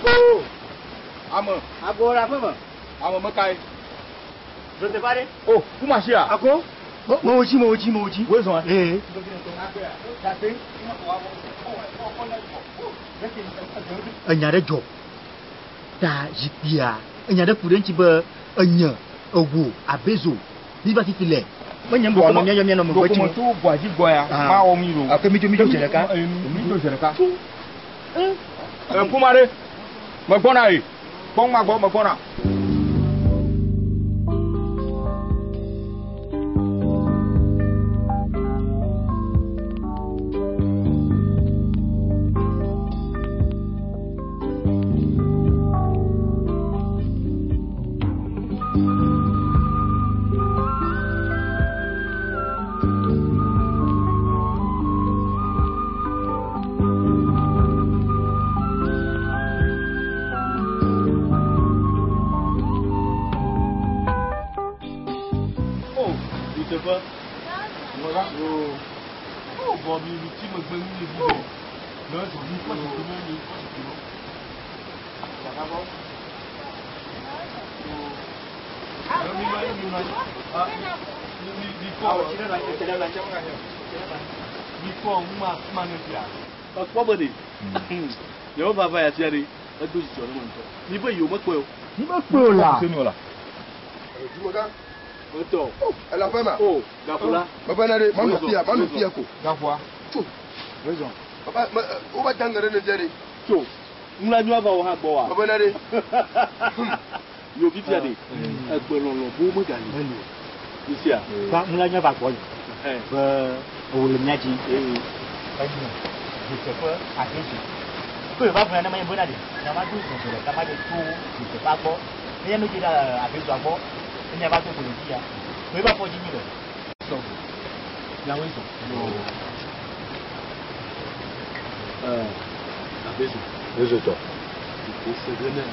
Ago. Ame. Ago le aƒe me. Ame me kae? Zoteƒe aɖe. O, Kumasia. Ago. Mewò dzi, mewò dzi, mewò dzi. Woe zɔa? Ee. Enya ɖe dzɔ. Ta zikpuia, enya ɖe ku ɖe eŋuti be enye, ewò, abezo, mi va fifi le. Menye ŋgɔ nɔ mía mía nɔ megbe tsi. Ɖeko metso goa dzi gbɔ ya, mawɔ mi ɖo. Ok, mi dzo, mi dzo zi ɖeka. Mi dzo zi ɖeka. Kuma ɖe, megbɔna ye. Kpɔ ŋma gbɔ, megbɔna. Ekpɔ be ɖe yewo va va ya fia ɖe edo dzidzɔ ɖe me ŋutɔ. Mi be yewo mekpɔe o. Mi mekpɔe o la. Dumegã. Etɔ. Ele aƒe ma. O gaƒo la. Mebe na ɖe manu fia manu fia ko. Gaƒoa. Tso. Wezɔn. Papa me wova da ŋe ɖe ne fia ɖe. Tso. Ŋlanyua va wo hã gbɔ wa. Mebe na ɖe. Yo fifia ɖe egbelɔlɔ bo megali. Meli o. Misia. Va ŋlanyua va gbɔ yi. Be ewò le mía dzi. Enye dzoteƒe abezo. Ke va gblɔ ne menye bena ɖe nya ma do zɔzɔ ɖeka ma ɖe tso dzoteƒea gbɔ. Ne ya medzi ɖe abezoa gbɔ. Ne mía va do go le fi ya. Be va fɔ dzi mi le. Sɔgo. Miawoe zɔ. Abezo. Bezo tɔ. Ƒo se ɖe ne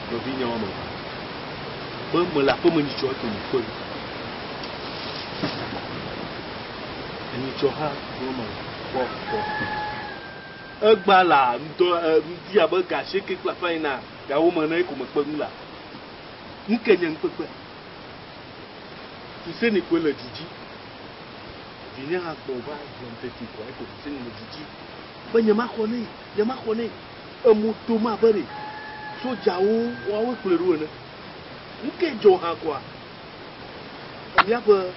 nɔvinye woame eve. Be mele aƒeme nyitsɔ eke me kpe. Enyitsɔ hã gblɔ me kpɔ kpɔ. Egba la ŋdɔ ŋdi abe ga asieke kple afã ene gawo me ene ko mekpe ŋu la. Ŋke nye ŋukpekpea. Fuseni koe le du dzi. Vinye hã gbɔ va gblɔm teti ko eko Fuseni le du dzi. Be nye maxɔ nɛ, nye maxɔ nɛ. Emo tom abe ɖe sodzawo woawoe kplɔe ɖo ene. Ŋke dzɔ hã koa? Míaƒe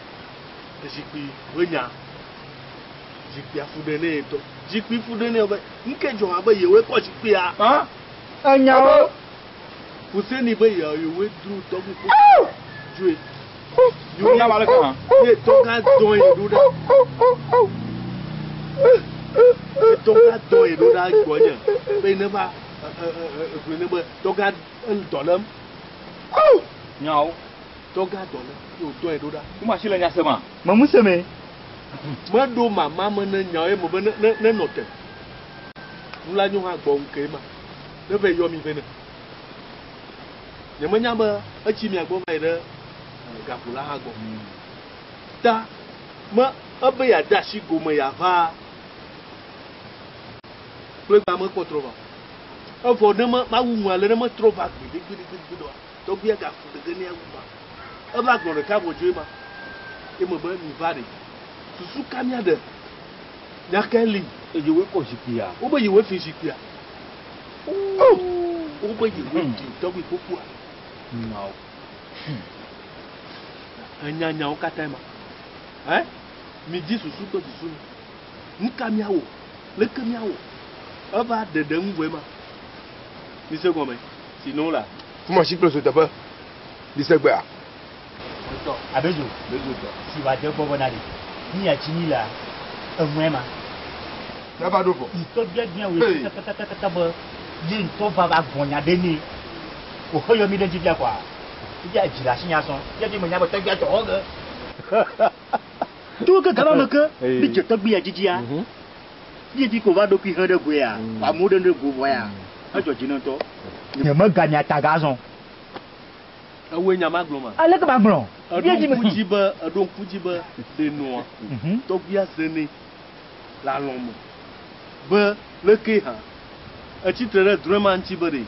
zikpui ƒe nya. Zikpuia fu ɖe nɛ ŋutɔ. Zikpui fu ɖe nɛ be ŋke dzɔ hã be yewoe kɔ zikpuia. Enyawo. Fuseni be yewoe dro tɔgbi ƒo dzoe. Nya ma le ka hã. Ye tɔgã dɔe ɖo ɖa. Ye tɔgã dɔe ɖo ɖa gbɔnye be ne va gblɔe ne be tɔgã ele dɔ lém. Nyawo. Tɔgã dɔ lém ye wòdɔe ɖo ɖa. Kuma si le nya sema. Memu se me. Meɖo mama me ne nyawo ye me be ne ne nɔ te. Nu la nyo hã gbɔ ŋke ma. Ne va yɔ mi ve ne. Nyemenya be etsi mia gbɔ va yi ɖe gaƒo la hã gbɔ. Ta me ebe yeade asi gome yeava kple gba me kpɔtrɔ va. Evɔ ne me mawu ŋu ale ne metrɔ va gbeɖegbeɖegbeɖe oa, tɔgbuia gafu ɖe ge ne awu ma. Eva gblɔ ɖeka vɔ dzoe ma. Ye me be mi va ɖe. Susu ka mía ɖe? Nya kae li? Yewoe kɔ zikpuia. Wobe yewoe fi zikpuia. Wobe yewoe fi tɔgbui kpokpoa. Nyawo. Enya nyawo katã ma. Ɛ? Mi di susu kple susu nu. Nu ka míawɔ? Leke míawɔ? Eva ɖeɖe ŋu vɔe ma. Mi se gɔme. Sino la. Kuma si kple zoteƒe. Mi se gbea. Abezo. Bezo tɔ. Si wa de gbɔ bena ɖe. Mi ya tsi mi la. Eŋue ma. Ne va ɖo vɔ. Ŋutɔ biabia wòe tatatata be ye ŋutɔ va va gbɔ nya ɖe nɛ. Wòxe yɔ mi ɖe dzi fia kɔa. Fifia dzi le asi nya sɔn. Fifia fi menya be tɔgbia tɔ xɔ ge. To ke gama me ke mi dze tɔgbia dzidzia. Fifia fi ko va ɖokui he ɖe goea. Amewo ɖe ɖe go vɔ ya. Edzɔ dzi ne ŋutɔ. Nye mega nya ta ga zɔn. Ewoe nya ma gblɔ ma. Aleke ma gblɔ? Eɖo ŋku dzi be eɖo ŋku dzi be ɖe nɔa tɔgbia ze nɛ le alɔ me be leke hã. Etsi tre ɖe drɔ̃e ma ŋuti be ɖe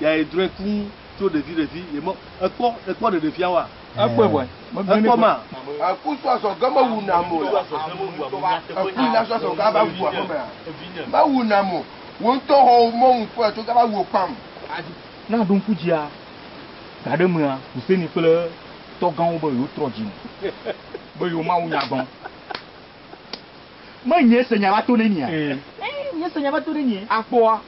ya ye drɔ̃e kum tso ɖevi ɖevi ye me ekpɔ ekpɔ ɖeɖefia wa. Ekpɔe vɔe. Ekpɔ ma. Eku sɔ azɔ ge mewu nam o la. Eku la sɔ azɔ ge ava wu aƒe mea. Mewu nam o. Wo ŋutɔ xɔ wo mɔnu kpɔe tso ge ava wu wo kpam. Na ɖo ŋku dzia, ga ɖe mea, Huseni kple tɔgãwo be yewo trɔ dzime. Be yewo mawu nya gbɔm. Me nye se nya va to ne mia. Ee. Nye se nya va to ne mia. Akpɔa.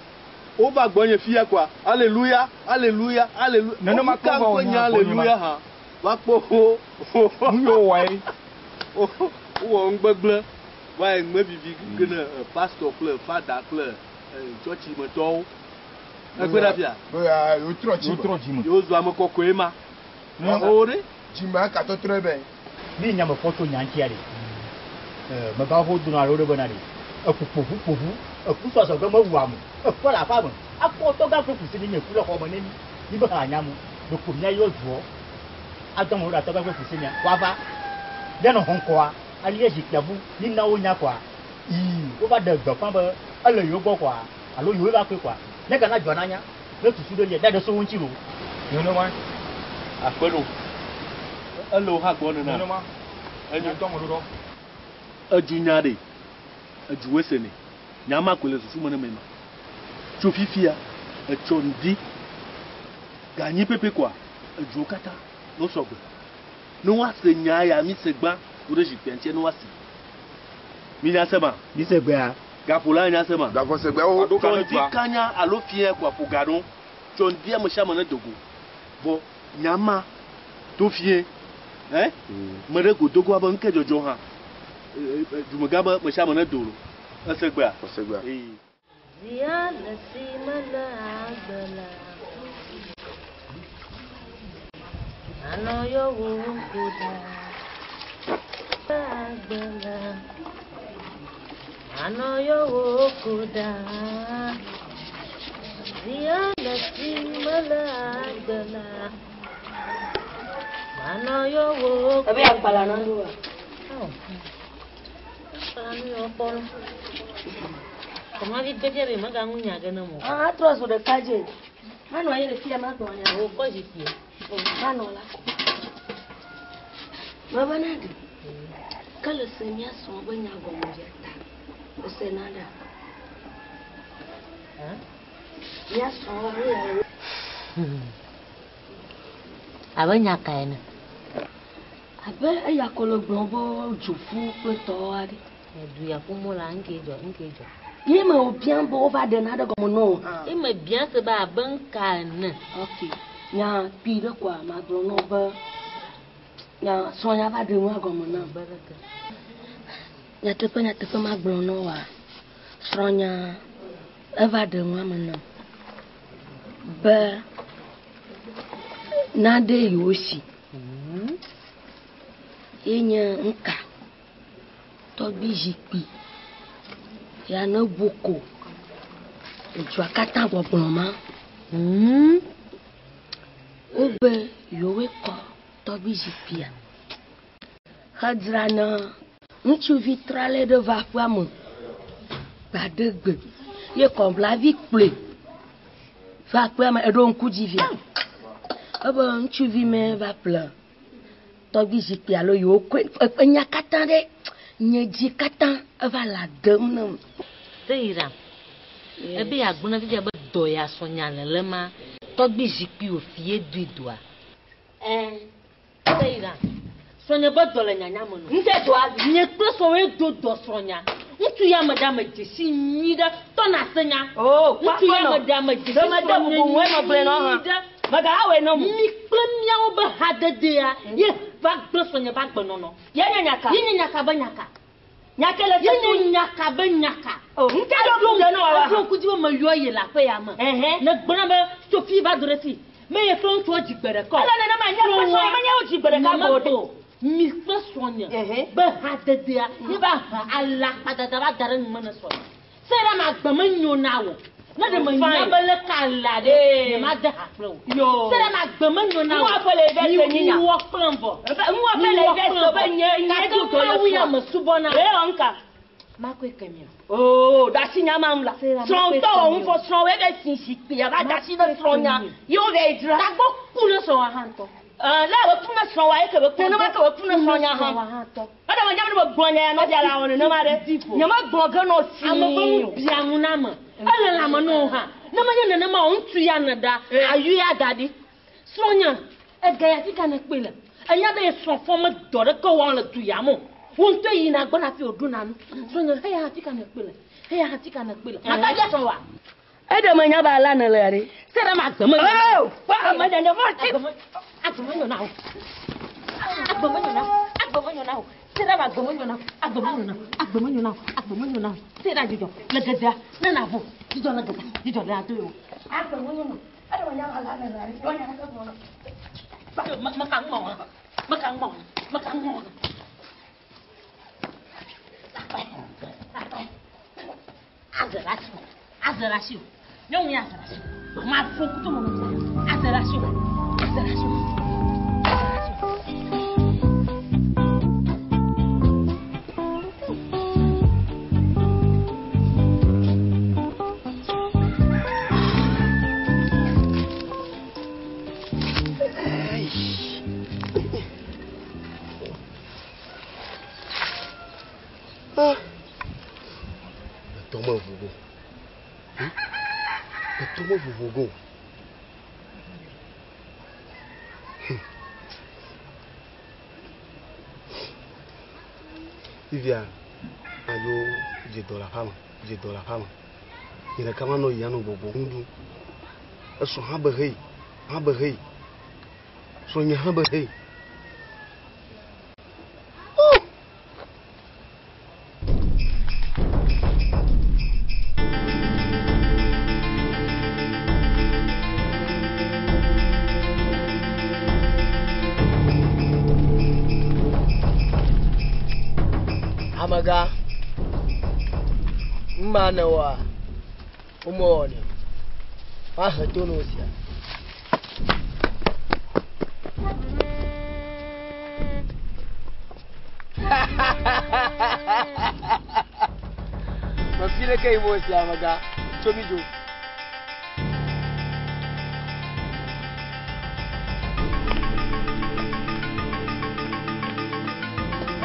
Wova gbɔnye fia koa. Aleluya, aleluya, aleluya. Nenema Wo ka kɔ va ŋkɔ wɔ nya nya gbɔnye ma. aleluya hã. Va kpɔ wo. Nu yiwo wɔe. Wowɔ nugbegblẽ. Va yi ŋme vivi ke ne pastor kple fada kple tsɔtsimetɔwo. Egbe ɖe fia. Be ya yewo trɔ dzime. Yewo trɔ dzime. Yewo zu ame kɔkɔe ma. Ne- Wo ɖe. Dzime ka tɔtrɔe be. Mi nya me fɔ tso nya ŋutia ɖe. Megã ho dona alo ɖe bena ɖe. Eku kpoʋu kpoʋu. Eku sɔ azɔ ge mewu ame. Ekpɔ le aƒea me. Akpɔ tɔgã kple kusi ni nye ku le xɔ me ne mi. Mi be hã nya mo. Ɖeko mía yɔ duɔ. Adɔ me ɖo tɔgã kple kusi nia. Woava. Míanɔ hɔnkɔa. Ali zikpuia bu. Mi na wo nya kɔa. Ii wova ɖe gbeƒã be ele yewo gbɔ kɔa. Alo yewo va kɔe kɔa. Ne gana dzɔ na nya. Ne susu ɖe lia, ɖe so wo ŋuti lo. Nenema. Akpe ɖo. Ele wo hã gbɔ nena. Nenema. Enyo. Ŋutɔ me ɖoɖo. Edzu nya ɖe. Edzu wese ne. Nya ma koe le susu me ne me ma. Tso fifia, etsɔ ŋdi. Ganyi pepe koa, edzuwo katã no sɔgbe. Ne woase nya ya mi se gbã, wo ɖe zikpuia ŋuti ne woase. Mi nya se ma? Mi se gbea. Gaƒo la nya se ma? Gaƒo se gbeawo. Aɖo Tso ka ne ŋdi dua. kanya alo fia koa ƒo ga ɖo. Tso ŋdi ame sia ame ne dogo. Vɔ nya ma to fie. Me ɖe godogo abe ŋke dzɔdzɔ hã. Dumegã be me sia ame ne do lo. Ese gbea? Ese gbea. Ee. Zia le si mele agbe la, anɔ yɔwò ŋku ɖa. Agbe la, anɔ yɔwò ŋku ɖa. Zia le si mele agbe la, anɔ yɔwò ŋku Ebe akpala na ɖo wa. Awɔ. Akpala nu yɔ kpɔ nu. Kɔmavi gbɛdɛ be megaŋu nya ge ne mo. Ah, atrɔ zu ɖeka dze. Manɔ anyi le fia magblɔ nya. Wò kɔ zikpui. Manɔ la. Mebe na ɖe. Ke le se mía srɔ̃ be nya gɔme via ta. Ese na ɖa. Mía srɔ̃ wa nu ya wo. Abe nya ka ene? Abe eya ko le gblɔ be dzofu kple tɔwo aɖe. Du ya ƒomo la ŋke dzɔ ŋke dzɔ. Ye me wò biam be wova ɖe na ɖe gɔme na wò hã. Ye me bia se be abe ŋka ene. Ok. Nya kpui ɖe koa magblɔ na wò be nya srɔ̃nya va ɖe nua gɔme nam. Be ɖeke. Nyateƒe nyateƒe magblɔ na wòa, srɔ̃nya eva ɖe nua me nam be naɖe yewo si. Ye nye ŋka tɔgbi zikpui ya ne bu ko edzua katã gbɔgblɔ ma. Wobe yewoe kɔ tɔgbi zikpuia hedzrana ŋutsuvi tralɛ ɖe va aƒea me gbaɖe gbe ye kɔmblavi kplɔe va aƒea me eɖo ŋku dzi via. Ebe ŋutsuvi me va ƒle tɔgbi zikpui alo yewo kɔe enya katã ɖe nye dzi katã eva le adem nam. Seyira. Ebe ya gblɔ na fifia be dɔ ya sɔnya le le ma tɔgbi zikpui wò fie doe doa. Seyira. Sɔnya be dɔ le nyanya me no. Ŋute dɔa vi. Nye kple sɔwoe do dɔ srɔ̃nya. Ŋutsu ya me ɖe ame dzesi nyui ɖe tɔna se nya. Oh, Ŋutsu ya me ɖe ame dzesi Ɖe mede bubu ŋue megblɔe nɔ hã. nyui ɖe. Megawɔe nɔ mo. Mi kple míawo be hadedea ye va gblẽ srɔ̃nya be agbenɔnɔ. Ye nye nyaka. Ye nye nyaka be nyaka. Nyake le Ye se nye nyaka be nyaka. Oh, ŋute ɖo ŋku ɖe nɔ wa. Eɖo ŋku dzi be meyɔ ye le aƒe ya me. Ɛhɛ. Ne gblɔna be Sophie va do ɖe fi. Me ye kple ŋutsua dzi gbe ɖeka o. Ele nenema nye kple srɔ̃nye menye wo dzi gbe ɖeka ko o. Mi kple srɔ̃nye Ɛhɛ. be hadedea ye va he alakpadada va da ɖe nume ne srɔ̃nye. Se ɖe ma gbe menyo na wò. Ne ɖe menya Fine. be leke alea ɖe, Ee. nye ma de ha kple wò. Yo. Se ɖe ma gbe menyo na wò. Nua ƒe le ve se nyi nya. Mi wɔ kplem vɔ. Ebe nua ƒe le ve se be nye nye Gake dzi dɔ le Mawu ya srɔ̃. me subɔna. Ee, wɔ ŋka. Makɔe ke mi o. Oo, ɖe asi nya ma ŋu la. Sera, Srɔ̃tɔ makɔe wɔ ke mi ŋu fɔ srɔ̃wɔe be si zikpui ava da asi ɖe srɔ̃nya. Ye wo va yi dzra. Tagbɔ ku ne srɔ̃wòa hã ŋutɔ. Ɛɛ, lé be ku ne srɔ̃wòa ye ke be ku nenema ke be ku ne srɔ̃nya hã. Srɔ̃wòa hã ŋutɔ. Eɖe me nye be ne megblɔ nya ya nɔvia la wɔ nenema ɖe. Nye megblɔ ge nɔ si. Ame ƒe nu bia ŋu na ame. Ele lãme na wo hã. Ne menye nenema o, ŋutsu ya ne ɖa, ayu ya da ɖi. Srɔ̃nya, ega ya fi ka ne kpɔe le? Enya be ye srɔ̃ fɔ me dɔ ɖeke wɔm le du ya me o. Wo ŋutɔ yina gbɔna hafi wòɖuna nu. Srɔ̃nya, heya hafi ka ne kpɔe le? Heya hafi ka ne kpɔe le? Maka bia srɔ̃wòa? Eɖe me nya be ala ne le ya ɖe. Se ɖe ma agbe me nyɔ na Ee, kpɔ ame ɖe ne va tsi. Agbe me nyɔ na wo. Agbe me nyɔ na wo. Agbe me nyɔ na wo. Se ɖe ma agbe me nyɔ na wo. Agbe me nyɔ na wo. Agbe me nyɔ na wo. Agbe me nyɔ na wo. Se ɖe dzidzɔ le gedea ne na vo. Dzidzɔ le gedea. Dzidzɔ le ado yo. Agbe me nyɔ na wo. Eɖe me nya be ala ne le ya ɖe. Srɔ̃nya ɖeke gblɔ na. Meka ŋmɔ wa. Meka ŋmɔ wa. Meka ŋmɔ wa. Aze ɖe asi o. Aze ɖe asi o. Nyɔnu ya aze ɖe asi o. Ma fo kutu me nɔvia. Aze ɖe asi o. Aze ɖe asi o. Aze ɖe asi o. Etɔ me vovo. Etɔ me vovo go. Fifia, ayo dze dɔ le aƒea me, dze dɔ le aƒea me. Nye ɖeka manɔ yia nɔ gbɔgbɔ nu ɖum. Esrɔ̃ hã be hei, hã be hei. Srɔ̃nye hã be hei. Amegã, nu ma nèwɔa, womewɔnɛ o. Woahe to na wò sia. Mefi ɖeke yi mo sia amegã, tso mi dzo.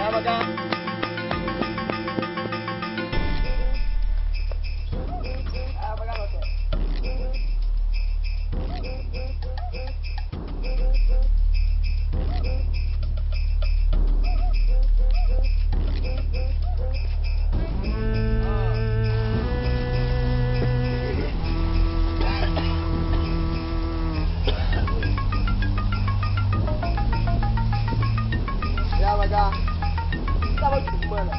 Amegã. Ya amegã. Tava tu mano.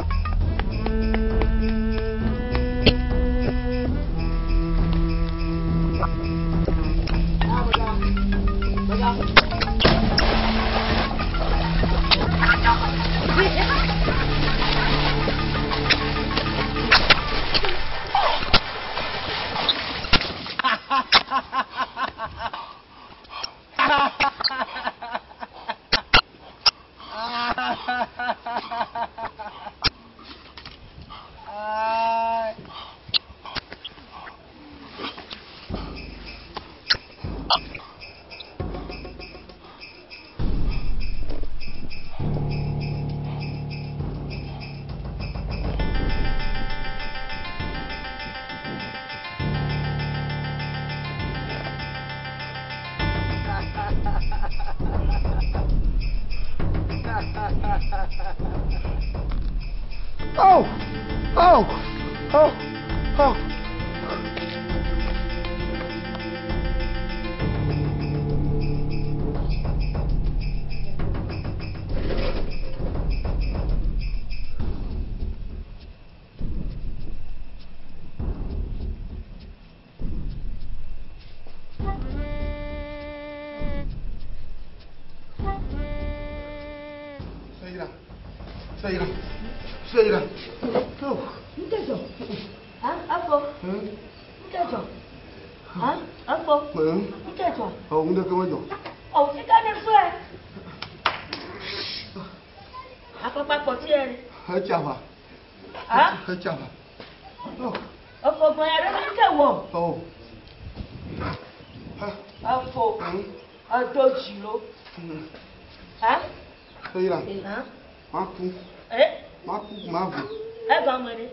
Oh! Oh! Oh! Oh! Seyira. Seyira. Seyira. Oh. Ŋkedzɔ. Ha, afɔ. Ŋkedzɔ. Ha, afɔ. Ŋkedzɔ. Oh, ŋdeke medzɔ. Ɔ, fika ne sɔe. Afɔkpa kpɔti yɛ. Etsi aʋa. Ah? Etsa va. Efo gbɔn ya ɖe ke wɔ. Oh. Efo. Edo dzi lo. Ah? Eyra. Ah? Maku. Eh? Maku mavu. Egɔme ɖe.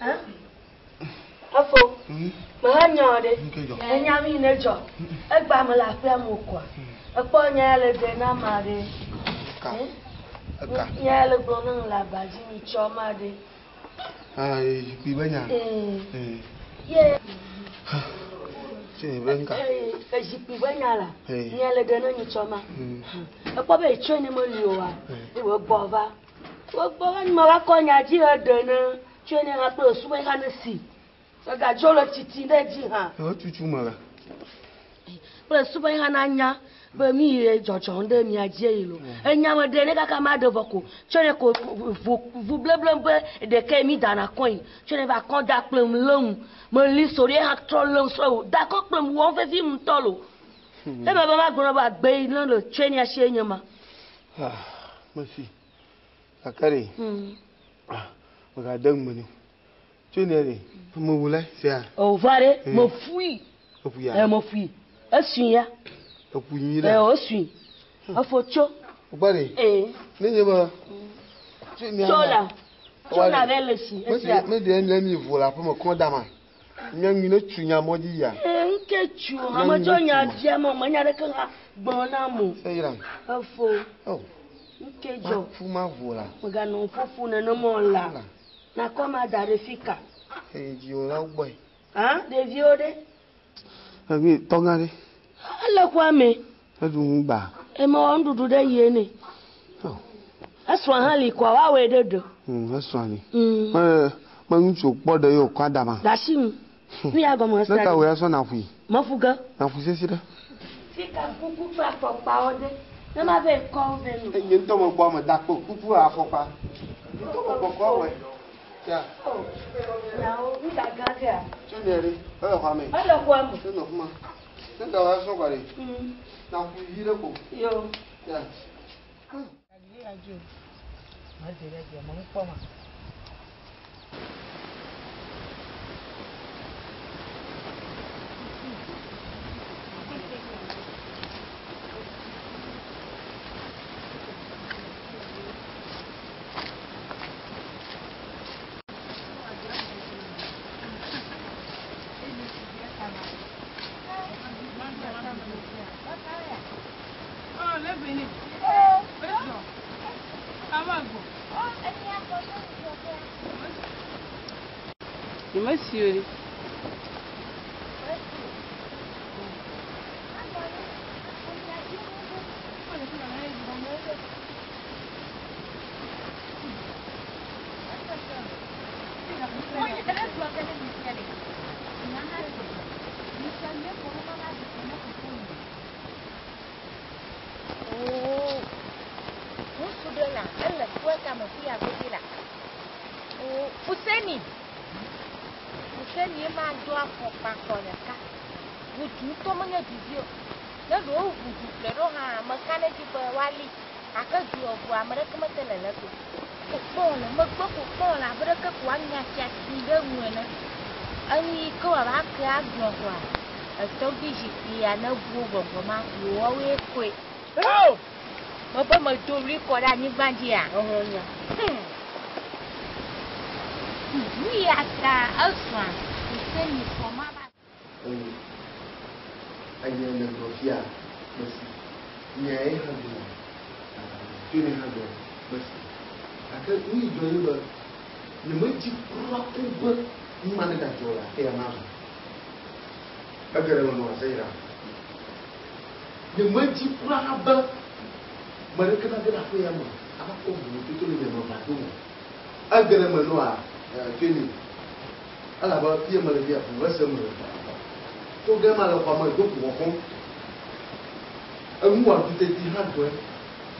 Ah? Efo. Mehe nya ɖe. Enya mi ne dzɔ. Egba me le aƒea me koa. Ekpɔ nya ya le ɖe na ma ɖe. Eka. Eka. Nya ya le gblɔ ne le aba dzi mi tsɔ ma ɖe. Ah, zikpui be nya. Eh. Ye. Tse be ŋka. Eh, zikpui be nya la. Eh. Nya le ɖe ne mi tsɔ ma. Ekpɔ be etsɔe ne meli oa. Ye wògbɔ va. Wògbɔ va nyuma va kɔ nya dzi heɖe ne tsɔe ne hã kple osu be hã ne si. Egadzo le tsitsi ɖe dzi hã. Etutu me la. Kple su be hã na nya be mi ye dzɔdzɔm ɖe mia dzi yi lo. Enya me ɖe ne kaka ma ɖe vɔ ko. Tsɔ ne ko vu vu bleble be ɖeke mi dana kɔ yi. Tsɔ ne va kɔ da kple m lem. Me li so ɖe hã trɔ lem sɔ o. Da kɔ kple m wɔm vevi ŋutɔ lo. Ebe be ma gblɔ be agbe yi ne le tsɔ ne asi nye ma. Ah, mesi. Gake ɖe. Megade ŋugbe ne. Tso ne ɖe. Amewo le sia. O va ɖe me fui. Eƒu ya. Eh me fui. Esui ya. Eƒu nyui ɖe. Eh esui. Efo tso. Gbɔ ɖe. Eh. Ne nye be. Tso ne. Tso la. Tso na be le si. Esia. Me ɖe ne mi vo le aƒeme kɔ da ma. Nya nyui ne tsu nya mɔ dzi ya. Eh nke tsu. Ame tsɔ nya dzia me me nya ɖeke hã gblɔ na mo. Eyra. Efo. Oh. Nke dzɔ. Fu ma vo la. Meganɔ ƒoƒo nenema la. Nakɔ ma da ɖe fika. Eye dziwò la gbɔe. Ah, ɖeviwo ɖe. Ebi tɔgã ɖe. Ele xɔa me. Eɖu nu gba. Eme wɔ nuɖuɖu ɖe yie ne. Esrɔ̃ hã li kɔa woawɔe ɖe ɖe. Esrɔ̃ li. Me me ŋutsu kpɔ ɖe ye wòkɔ adama. Ɖe asi ŋu. Nu ya gɔme Ne ka wò ya sɔ naƒui. Meƒu ge. Naƒui sesi ɖe. Fika kuku kple afɔkpawo ɖe. Ne ma be kɔ wo vɛ no. Nye ŋutɔ megbɔ ame da kpe kuku afɔkpa. Nye ŋutɔ megbɔ kɔ wɔe. Ya. Nyawo nu gagã kea. Tso ne ɖe. Ele xɔa me. Ele xɔa me. Ne nɔ fima. Ne ka wò ya sɔ kɔ ɖe. Naƒui vi ɖe ko. Yo. Ya. Monsieur. Ŋutsu ɖe la, ele kue kame fi ya godzi la. Fuseni. Fuseni ye ma do afɔkpa kɔ ɖeka. Ʋudu ŋutɔ menye duvi o. Ne ɖewo ʋu du ƒle ɖo hã, ame ka ne dzi be woali. Gake du eʋua, ame ɖeke mete le le go. Kpɔ le megbe ko kpɔ le abe ɖeke ko woanya tsi asi ɖe ŋu ene. Enu yi ke wòava ke agblɔ koa, etɔgbi zikpui ya ne ʋuwo gbɔgbɔ ma, woawoe koe. Mebe medo ɣli kɔ ɖe anyigba dzia. Nu ya ta esrɔ̃a Fuseni srɔ̃ ma va. Eye le gblɔ fia mesi. Nya ye hã gblɔ. Tso ne hã gblɔ mesi. Gake nu yi dzɔ ye be nye medzi kura o be nu ma ne gadzɔ le afi ya ma zɔ. Ege ɖe menɔ ase yra. Nye medzi kura be me ɖeke nage ɖe aƒe ya me ava kpɔ vovototo le nye me va do me. Ege ɖe menɔa tso ne. Elabe fie me le fia veve se me le. Tso ge ma le xɔa me do ku xɔxɔm. Enu wɔ aɖu teti hã dɔe.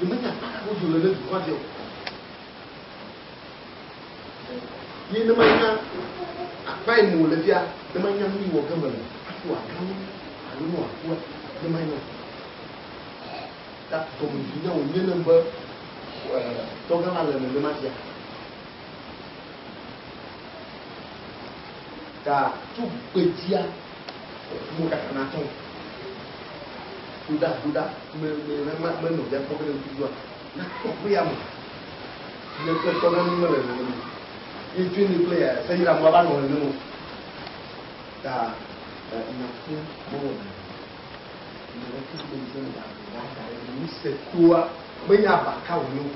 Nye menya akpa ka godo le ne dukɔa dzi o. Ye ne manya akpa yi me wòle fia, ne manya nu yi wɔ ge me le hafi wòaka nu alo ne wòakua, ne manya. Ta dɔmedzoe nya wònye nem be tɔgã la le nenema fia. Ta tso gbedzia mo kaka na tɔn. Ɖoɖa ɖoɖa me me me me me nɔvia kpɔ ge ɖe ŋku dzoa na tɔƒe ya me. Nye kple tɔgã mi mele nenema o. Ye tsoe ne kple ya se yra mo ava nɔ nenema o. Ta nyaku mewɔ na nye ɖe ke me dze me da da ɖe nu se toa menye abaka wònye o.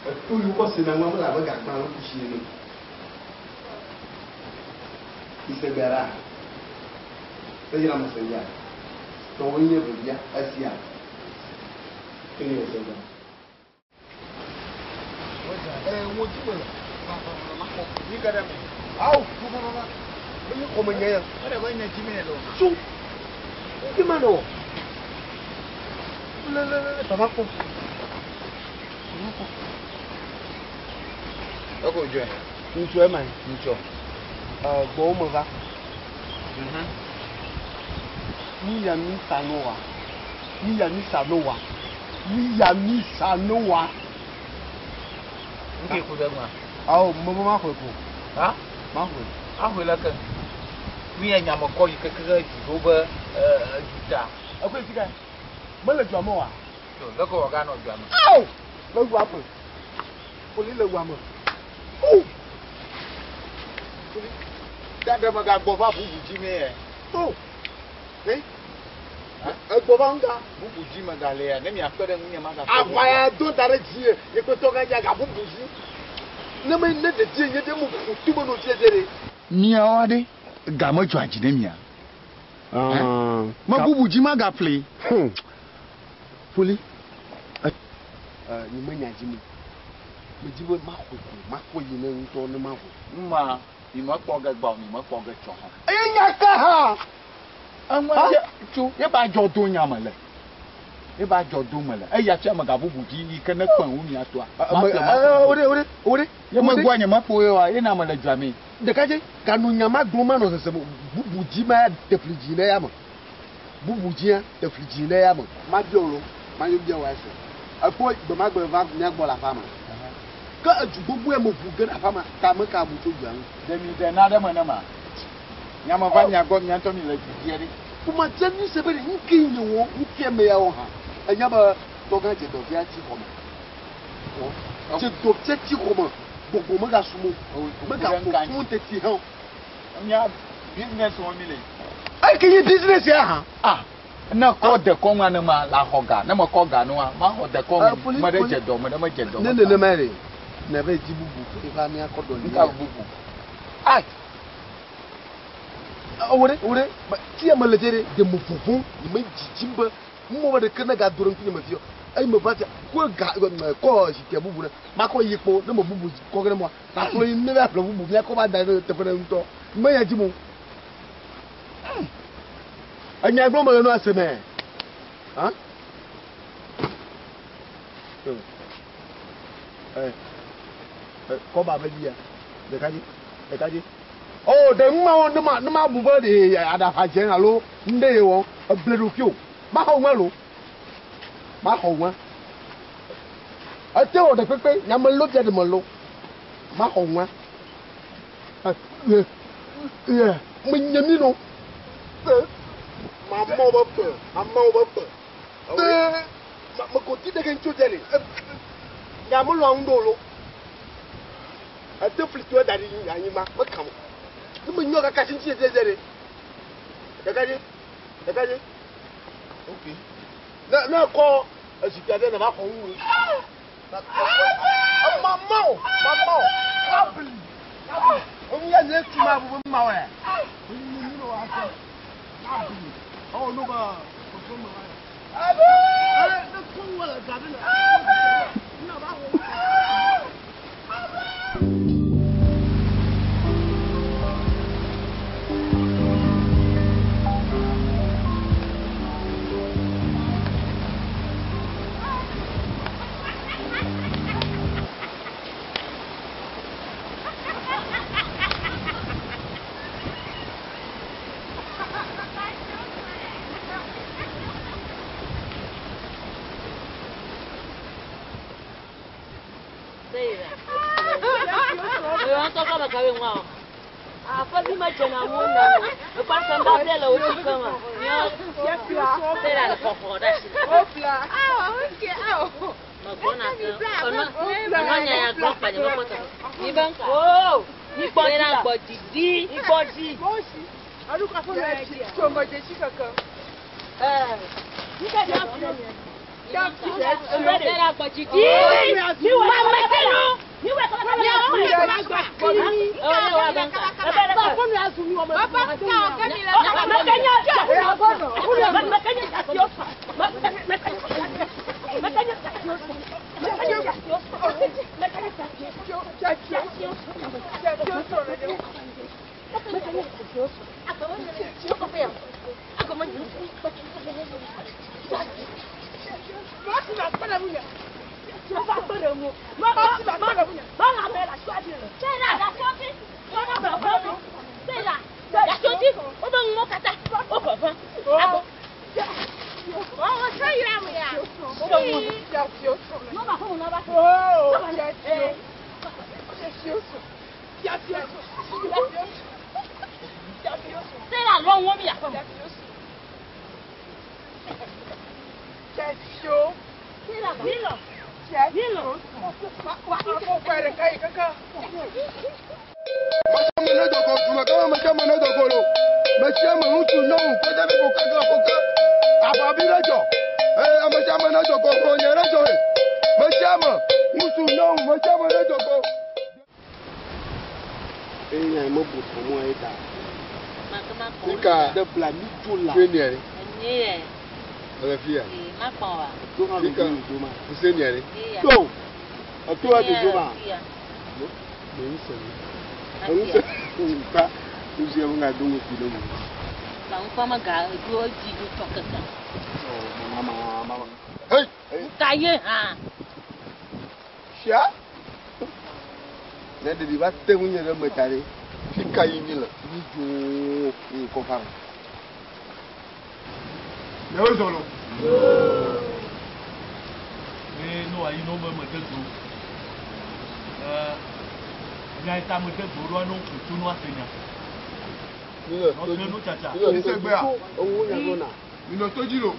Eto yi wokɔ sena nua mele abe gagba alo kusi ene o. Mise gbea ɖa. Se yra me se ya. Tɔwoe nye vevia esia. Eye wòse gbea. Ŋɔdzi mele. Va va va maxɔ. Mi ge ɖe eme. Ao, va va va va. Menye xɔme nye ya. Eɖe be nye dzi mee le o. Tso. Ŋke ma nɔ. Le le le va va kpɔ. Va kpɔ. Eko dzɔe. Ŋutsu ema. Ŋutsu. Gbɔwo me va. Mi ya mi sa no wa. Mi ya mi sa no wa. Mi ya mi sa no wa. Ŋke ku ɖe ŋua? Awo, me be maxɔe ko. Ha? Maxɔe. Axɔe le ke. Mi ya nya me kɔ yi keke ɖe dziƒo be duta. Ekɔe fi ka? Mele dua me oa? To, leke wòaganɔ dua me? Ao! Le dua me. Poli le dua me. O! Poli. Ɖe megagbɔ va bubu dzi mee ye. O! He? Egbɔ va ŋga. Bubu dzi megale ya. Ne miakpe ɖe ŋunye magakpe ɖe Aʋa ya do da ɖe dzi ye. Nye kple tɔgã dzi aga bubu dzi. Ne me ne ɖevi nye ɖe mo ƒo to me no fia dze ɖe. Miawo aɖe ga medzɔa dzi ne mia. Me bubu dzi magaƒli. Poli. Nye menya dzi mo. Medzi be maxɔe ko makɔ yi ne ŋutɔ ne mavɔ. Numa mi mekpɔ ge gbɔ mi mekpɔ ge tsɔ hã. Eye nya ka hã? Eŋua dze tso ye ba dzɔ do nya me le. Ye ba dzɔ do me le. Eya tse ame ga bubu dzi yi ke ne kpẽ wu mia toa. Oɖe oɖe oɖe. Ye megbɔa nye mekpo ye oa ye na me le dzɔa mee. Ɖekadze gano nya ma gblɔm manɔ sesem o. Bubu dzi ma te fli dzi ɖe ya me. Bubu dzia te fli dzi ɖe ya me. Mabia wò lo, mayo bia wò ase. Ekpɔ gbemagbe va mía gbɔ le aƒea me. Ke edu gbogbo ya me ʋu ge ɖe aƒea me ta me ka bu tso dua ŋu. Ɖe mi ɖe na ɖe me ne ma. Nya me va mia gbɔ mia ŋutɔ mi le du dzia ɖe. Kuma dze mi se be ɖe ŋke nye wɔ ŋke me ya wɔ hã. Enya be tɔgã dze dɔ via tsi xɔ me. Dze dɔ via tsi xɔ me. Gbɔgbɔ mega sumo. Mega ƒo fún teti hã. Mia business wɔ mi le. Eke nye business ya hã. Ah. Ne kɔ dekɔnua ne ma la xɔ ga. Ne me kɔ ga nua, ma xɔ dekɔnu. Me ɖe dze dɔ, me ɖe me dze dɔ. Ne nenema ɖe, ne be dzi bubu ke va mia kɔ dɔ. Nka bubu. Ai. Oɖe, oɖe, tia me le dze ɖe, ɖe me vɔvɔm, nye me dzidzim be mɔ be ɖeke ne ga do ɖe ŋkunye me fia. Eye me va fia, kɔ ga, kɔ zikpui bubu ɖe, makɔ yi kpo, ne me bubu kɔ ge ɖe mɔa, nakplɔ yi ne va ƒle bubu, miakɔ va da ɖe teƒe ɖe ŋutɔ. Me ya dzi mo. Enya gblɔm mele nua se me. Ha? Kɔba be dzia. Ɖeka dzi, ɖeka dzi. Oh, ɖe nu ma wɔ ne ma ne ma bu be ɖe aɖaʋa dze alo nu ɖe ye wɔ eble ɖokui o. Maxɔ ŋua lo. Maxɔ ŋua. Ete wɔ ɖe kpekpe nyame lo fia ɖe me lo. Maxɔ ŋua. Menye mi no. Mamawo be ƒe, mamawo be ƒe. Mekoti ɖe ke ŋutsu dze ɖe. Nyame lo aŋu ɖo lo. Ete fli to da ɖi anyigba mekam o. Ne menyɔ kaka tsi ŋuti dze ɖe. Ɖeka dzi, ɖeka dzi. Ok. Ne ne kɔ ezikpui aɖe ne va xɔ ŋu. Mamawo, mamawo, kabli, kabli. Enu ya nye tu ma bu ma wɛ. Enu nu no ase. Kabli. Oh no ba. Abe. Ne ko wala gabi na. Na ba ho. Aƒevi medzena ŋu na o. Ekpɔ se ŋgɔ le wo dzi kema. Sera le xɔxɔ ɖe asi. Megbɔna ke. Enɔ nya ya gblɔ kpa nye mekpɔ teƒe. Oo, mi gbɔ dzi la. Gbɔ didi. Mi gbɔ dzi. Sera gbɔ didi. Mi wɔ Ne ɖeɖi va te ŋu nye ɖe me ta ɖe, fi ka yi mi le? Mi dzo yi kɔfa me. Ne wo zɔ lo. Ne no ayi no be me de do. Nya ta me de do ɖoa no kutu no ase nya. No se nu tsatsa. Mi se gbea. Mi nɔ to dzi lo.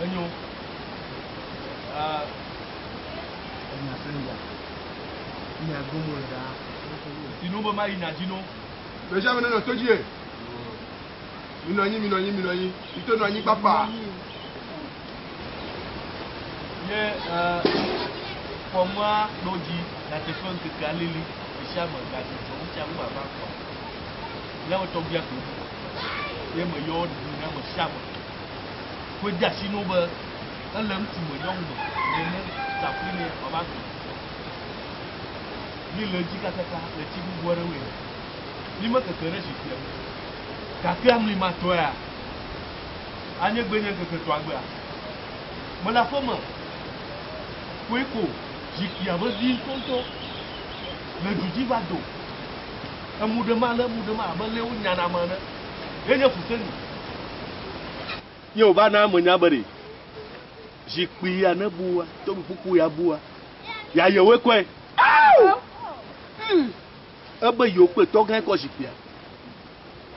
Enyo. Sinu be ma yi nya dzi no. Mesia me ne nɔ to dzi ye. Mi nɔ anyi, mi nɔ anyi, mi nɔ anyi. Mi to nɔ anyi kpakpa. Ye kɔnua ɖo dzi nyateƒe ŋkeke alili mesia me gadzi dzɔ ŋutia ŋu ava kɔ. Míawo tɔgbia ko ye me yɔ ɖu na me sia me. Koe de asi no be ele ŋutsu me nyɔnu me nene safui ne wòava gbe. Mi le edzi kakaka le tsi gbogbo aɖewoe. Mi mekeke ɖe zikpuia me. Gake amlimatɔea anye gbe nye ŋkeke tɔagbea. Mele aƒe me koe ko zikpuia vevi ŋutɔŋutɔ le du dzi va do. Emu ɖe ma le emu ɖe ma abe lé wonyana ame ene. Ye nye Fuseni. Ye wòva na ame nya be ɖe zikpui ya ne bua, tɔgbi kuku ya bua, ya yewoe kɔe. Ebe yewo kple tɔgãe kɔ zikpuia.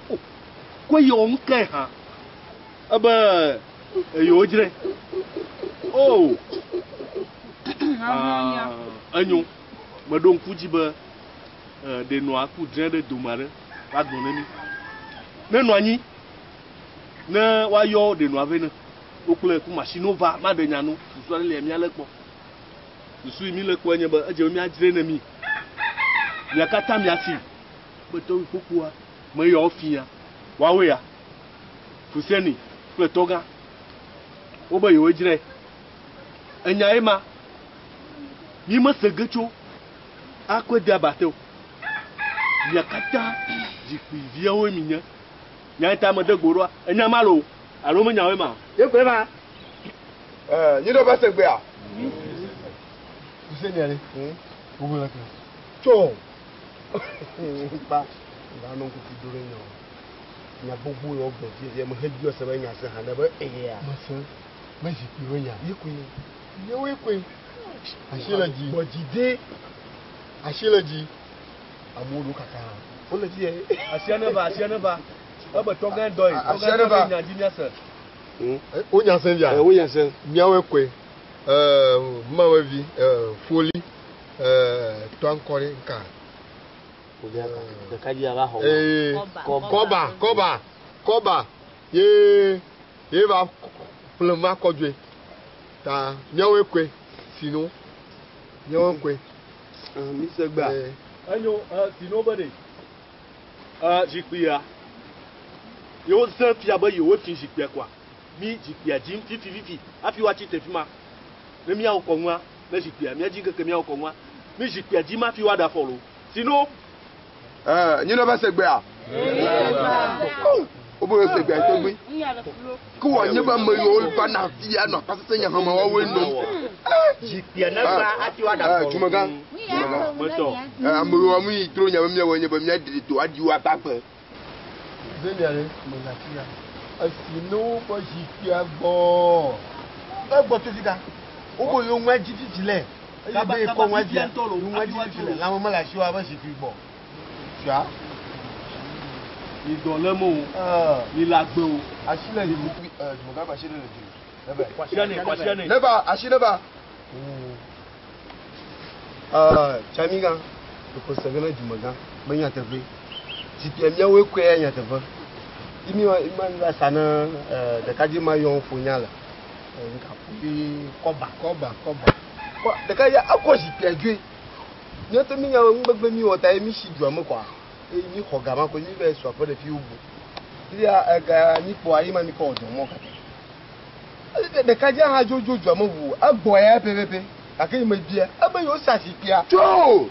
O, ko yewo ŋkɛ hã. Ebe yewo dzre. O, enyo. Meɖo ŋku dzi be ɖe nɔa ku dzre ɖe dome aɖe va gblɔ ne mí. Ne nɔ anyi ne woayɔ ɖe nɔa vɛ ne wokple ku mashini va maɖe nya nu susu aɖe lia míalé kpɔ. Susu yi míle kpɔ nye be edze be míadzre ne mí. Mia katã miasi be tɔgbi kpokpoa meyɔ fia woawoe ya Fuseni kple tɔgã wobe yewoe dzrae. Enya ye ma mi mese ge tso akɔe de abate o. Mia katã zikpuiviawoe mi nye. Nya ta mede go ɖoa enya ma lo alo menyawoe ma. Ye koe ma. Ɛɛ nyi dɔ ba se gbea. Fuseni ale. Gbogbo la kan. Tso. Kpa. Nga nɔ kuku do ɖe nya o. Nya gbogbo yewo gblɔ fie me he biɔ se be nya se hã ne be eya. Mese. Me zikpui be nya. Ye koe. Yewoe koe. Asi le dzi. Gbɔ dzi de. Asi le dzi. Amewo ɖo kaka. Wole dzi ye. Asia ne va, asia ne va. Ebe tɔgã dɔ ye. Asia ne va. Nya dzi míase. Wo nya se via. Wo nya se. Míawoe koe. Mawe vi foli tɔa ŋkɔ ɖe nka. Ɖeka dzi ava xɔ. Kɔba kɔba kɔba ye ye va ƒle va kɔdzoe. Ta míawoe koe sino míawoe koe. Mi se gbea. Enyo sino be ɖe zikpuia yewo zẽ fia be yewo fi zikpuia koa mi zikpuia dzim fifi fifi hafi woatsi te fi ma ne míawɔ kɔnua ne zikpuia míadzi keke míawɔ kɔnua mi zikpuia dzim hafi woaɖe afɔ lo sino. Nyi dɔ va se gbea. Wobe se gbea tɔgbi. Ke wɔ nye be ame yiwo va na fia nɔ akpasese nya hame woawoe nom. Zikpuia ne va hafi woaɖe afɔ lo. Dumegã. Metɔ. Ame yiwo mu yi tro nya be míawɔ nye be míaɖi do aɖi wo agbagbe. Zenia ɖe. Esi ne woƒe zikpuia gbɔ. Egbɔ to fika. Wobe yewo ŋua dzi fifi le. Eye be yekɔ ŋua dzia. Ŋua dzi fifi le. Lãme mele asi o abe zikpui gbɔ. Tua. Mi dɔ lé mo o. Mi le agbe o. Asi le dzi. Dumegã be asi ɖe le dzi. Neva. Kwasiane kwasiane. Neva asi neva. Tsamigã. Ekɔ se ge ne dumegã. Be nyateƒe. Zikpuia míawoe koe ya nyateƒe. Imi wa ima mi va sa ne ɖekadze ma yɔ ƒo nya le. Nka ƒo kɔba. Kɔba kɔba. Kɔ ɖekadze akɔ zikpuia dzoe. Míate mi nya ŋgbegbe mi wɔ ta ye mi si dua me kɔa. Eye mi xɔ gama ko mi va sɔ aƒe ɖe fi wo bu. Fia ega mi kpɔ ayi ma mi kɔ wɔ dɔ mɔ katã. Ɖekadze hã dzodzo dua me ʋu egbɔ ya pɛpɛpɛ. Gake yi me bia ebe yewo sa zikpuia. Tso.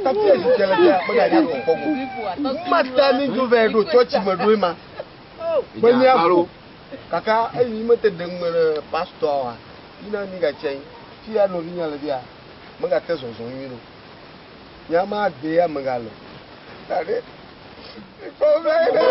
Tafia zikpuia le fia meganya kpɔ kpɔ go. Mata mi dzo va ɖo tsɔtsi me ɖo ema. Be míaƒo. Kaka eyi mi mete ɖe ŋume ɖe pastɔa wa. Yina mi gatsi anyi. Fia nɔvinya le fia. Megate zɔzɔ nyuie ɖo. Nya ma gbe ya megale. Gake ikpɔ be ɖe.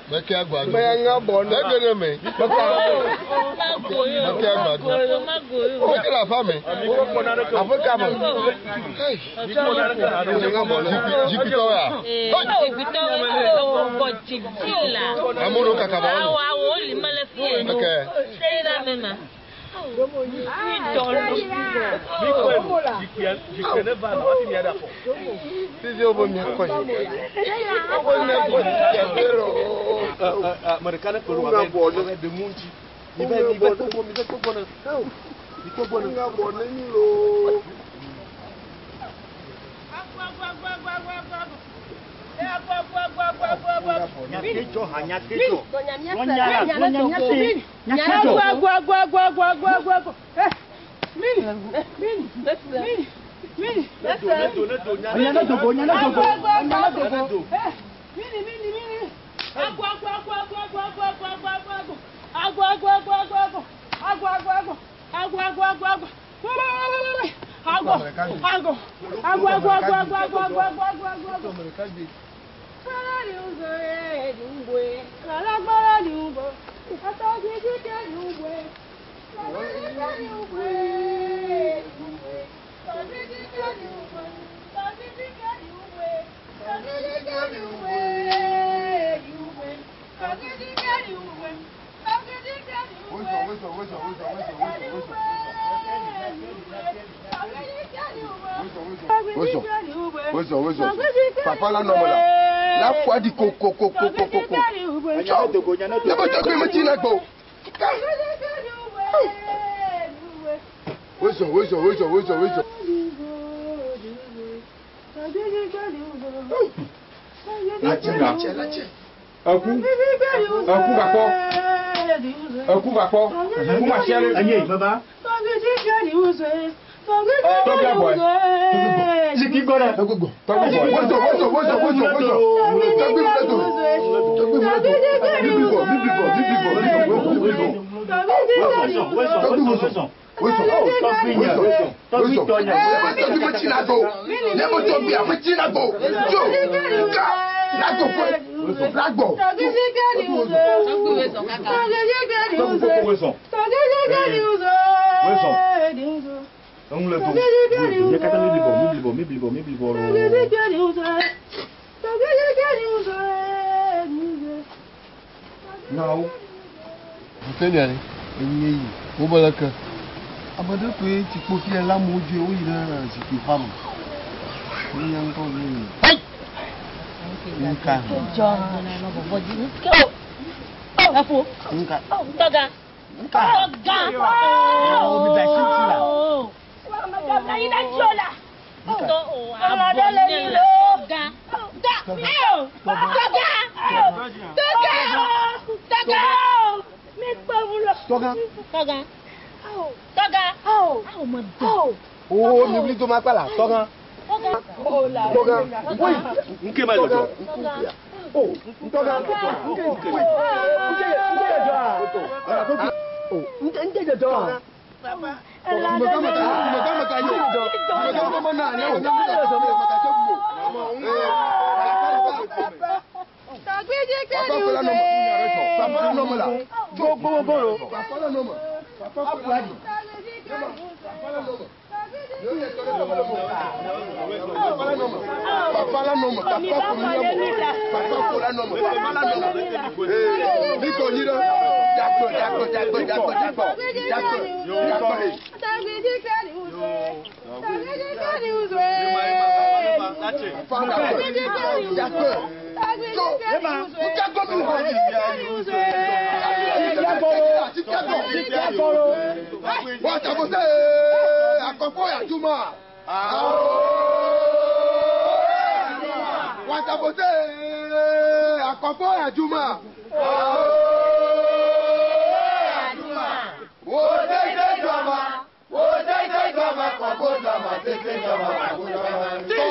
Meke agbado. Egene me. Meke agbado. Meke la fa me. Afe ka me. Jikitɔ ya. Amewo ɖo kaka ba wɔnu. Ok. Fifi wo be miakɔ yi. Wo be miakɔ yi. Ame ɖeka ne kpe ɖo abe ɖe ŋu ŋuti. Mi va mi va kpɔ gbɔ mi va kpɔ gbɔ ne. Mi kpɔ gbɔ ne. Nyaketsɔ ha nyaketsɔ. Lɔnyala lɔnyanyase. Nyaketsɔ. Nya ne dogo nya ne dogo. Nya ne dogo. Wozɔ. Wozɔ, wozɔ. Papa la nɔme la. La ƒo aɖi kokokokokoko. Tsɔ. Ne be tɔgbi metsi na gbɔ o. Wozɔ, wozɔ, wozɔ, wozɔ, wozɔ. Latse, latse. Eku. Eku va kpɔ. Eku va kpɔ. Ku ma sia le. Enye meva. Tɔgbi agbɔe. Zikpui gbɔ ɖe. Tɔgbi gbɔ. Wozɔ, wozɔ, wozɔ, wozɔ, wozɔ. Tɔgbi mu le do. Tɔgbi mu le do. Bibli gbɔ, bibli gbɔ, bibli gbɔ, bibli gbɔ, bibli gbɔ. Wozɔ, wozɔ, wozɔ. Wozɔ, Tɔgbi nye. wozɔ, Tɔgbi wozɔ. tɔ nye. Ne be tɔgbi metsi na gbɔ o. Ne be tɔgbi ametsi na gbɔ o. Tso, ka, la gbɔ koe. La gbɔ. Tɔgbi wozɔ. Tɔgbi koko wozɔ. Wozɔ. Eŋu le do. Nye katã mi blibɔ, mi blibɔ, mi blibɔ, mi blibɔ loo. Nyawo. Fusenia ɖe, enye yi, wobe leke. Ame ɖe koe tsi kpo fia la amewo dzoe woyi ɖe zikpui xɔa me. Nunya ŋutɔ wònye yi. Hei! Nuka hã? Efo. Nuka? Tɔga. Nuka? Tɔga. Oh, mi da si ŋuti la. Tɔgã. Tɔga. Tɔga. Oo, mi wuli do ma kpa la, tɔgã. Tɔgã. Woyi. Nke ma dzɔdzɔ. O, tɔgã. Woyi. Nke nke dzɔdzɔ a? O, nke nke dzɔdzɔ a? Mega mega mega mega yo. Mega mega na anya wo. Mega tse bu o. Papa ko la nɔmɔ. Papa la nɔmɔ la. Gbogbo gbogbo. Papa la nɔmɔ. Papa ko la di. Papa la nɔmɔ. Papa la nɔmɔ. Papa la nɔmɔ. Papa ko la nɔmɔ. Papa ko la nɔmɔ. Papa la nɔmɔ. Ee, mi ko nyi dɛ. Jakpɔ jakpɔ jakpɔ jakpɔ jakpɔ jakpɔ jakpɔ he. Papa jakpɔ jakpɔ. Tso. Nka gbɔ mi wɔ. Wọ́n àkọ́kọ́ yàtúmọ̀. Wọ́n tàbọ̀sẹ̀ àkọ́kọ́ yàtúmọ̀. Wo tètè jọba, wo tètè jọba, kọ̀kọ́ jọba, tètè jọba, kọ̀kọ́ jọba. Tọ́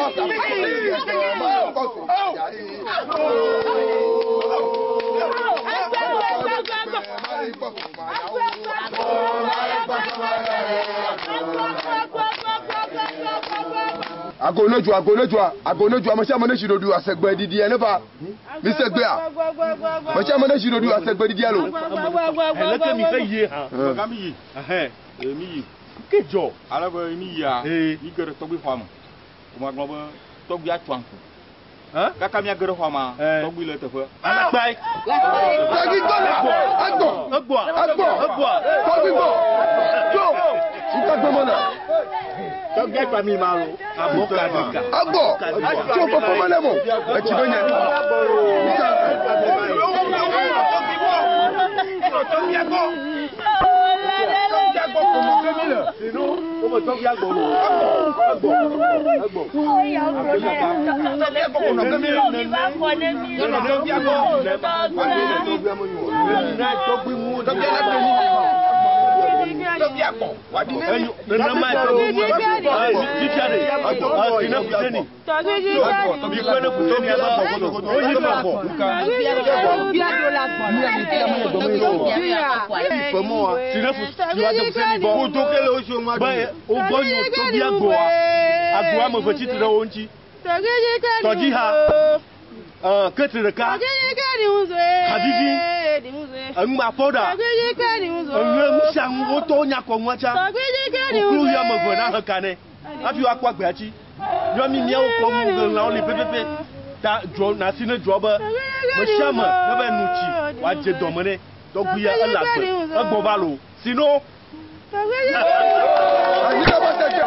Agonojua, agonojua, agonojua, mɔsia mɔ ne si ɖoɖu asegbe didi yɛ ne va. Mi segbea. Mɔsia mɔ ne si ɖoɖu asegbe didi yɛ lo. Leke mi fe yie hã. Tɔgã mi yi. Ɛhɛn. Ee, mi yi. Ke dzɔ. Ale be mi yia. Ee. Mi ge ɖe tɔgbi xɔa me. Woma gblɔ be tɔgbi atso aŋku. Hã? Kaka mía ge ɖe xɔa mea, Ee. tɔgbi le teƒe. Alakpae. Tɔgbi gbɔ la, egbɔ, Egbɔa. egbɔ, Egbɔa. tɔgbi gbɔ. Tso, nka gbɔ mɔ na. Tɔgbi akpa mi ma lo. Abɔ ka ɖeka. Egbɔ, tso kɔkɔ mɔ ne mɔ. Etsi be nye. Nenema ye tɔgbi mu. Fifia de. Sine Fuseni. Mi kpe ne Fuseni ava gbɔ. Woyi va gbɔ. Sine Fuseni gbɔ. Be wogbɔ nyo tɔgbi agboa. Agboa ame eve tsitre ɖe wo ŋuti. Tɔdziha. Ketri ɖeka. Havivi. Enumakpɔɖa. Enu nu sia nu wotɔwo nya kɔ nua tsa. Koklo ɣi ame eve na he ka nɛ hafi woakpɔ agbea tsi. Nyɔmi míawo kɔ nu ɣe lãwo li pɛpɛpɛ. Ta dzɔ nasi ne dzɔ be me sia ame ne be nu tsi wòadze dɔme nɛ. Tɔgbuia ele agbe egbɔ va lo. Sino. Anyi ɖe be tete.